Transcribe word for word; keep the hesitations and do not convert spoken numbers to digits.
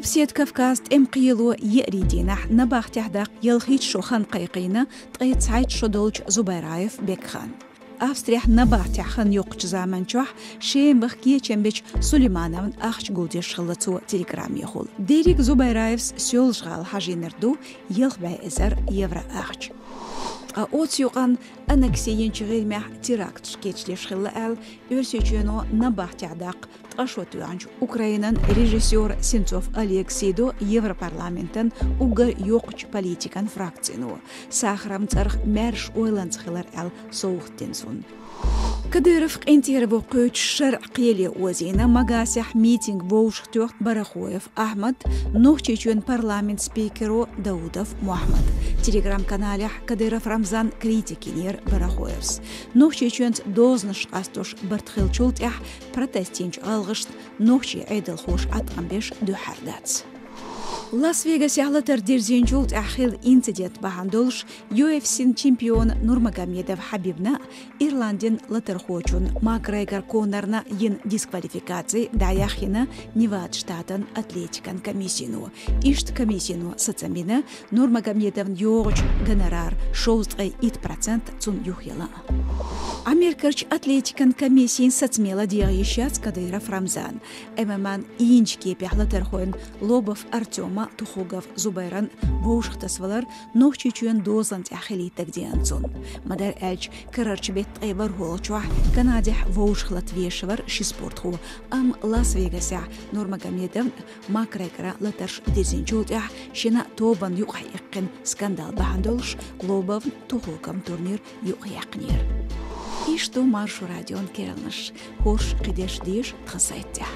Къилбаседа Кавказ тӀем кхело еарий дийнахь набахтехь даккха ялхитта шо хан кхайкхийна ткъе цхьайтта шо долчу Зубайраев Бекхан. Австрехь набахтехь хан йоккхучу заманчохь Шемах кечам бечу Сулеймановн ахча гулдеш хилла цо телеграммехула. Дерриг Зубайраевс Соьлжа-ГӀала хьажийнарг ду ялх бӀе эзар евро ахча. Ткъа оцу юкъанна аннекси йинчу ГӀирмехь теракташ кечдеш хилла аьлла, Оьрсийчоьно набахтехь даккха ткъа шо тоьхначу Украинан режиссёра Сенцов Олега сий до Европарламентан уггар йоккхачу политикан фракцино, Сахаровн цӀарах маьрша ойланца хилар аьлла совгӀат дина цунна. Кадыров къинтӀера ву кхуьйчу шарӀан кхеле озийна Магасехь митинг вовшахтоьхна Барахоев Ахьмад, Нохчийчоьнан парламентан спикеро Даудов Мохьмад. Телеграм-каналехь Кадыров Рамзан критика йинера Барахоевс. Нохчийчоьнца дозанаш къастош барт хиллачул тӀаьхьа протест йинчу гӀалгӀашна нохчийн Ӏедалхоша Ӏаткъам беш дуьххьара дац. Лас-Вегасехь латар дирзинчул тӀаьхьа хилла инцидент бахьана долуш, Ю Эф Си-н чемпиона Нурмагомедов Хьабибна а, Ирландин латархочун Макгрегор Конорна а йина дисквалификаци дӀаяьхьна Невада штатан атлетикан комиссино. Иштта комиссино сацам бина, Нурмагомедовна йогӀучу гонораран шовзткъе итт процент цунна юхаяла. Америкерчу атлетикан комиссин сацаме ладегӀа йиш яц Кадыров Рамзана. М М А-н ийначу кепехь латархойн Лобов Артёма, Тухугов Зубайран вовшахтасавалар Нохчийчоьнан дозан тӀехь хилийта дагадеана цунна. Ма-дарра аьлча, карарчу беттан ткъе ворхӀалгӀачохь Канадехь вовшахлата вешавара ши спортхо, амма Лас-Вегасехь Нурмагомедовн Макгрегоран латарш дирзинчул тӀаьхьа шина а тобанна юкъахь иккхина скандал бахьана долуш, Лобовн Тухуговн турнир юкъаяьккхинера. Иштта ду Маршо радион керланаш. ХӀорш кхидерш деша тхан сайтехь.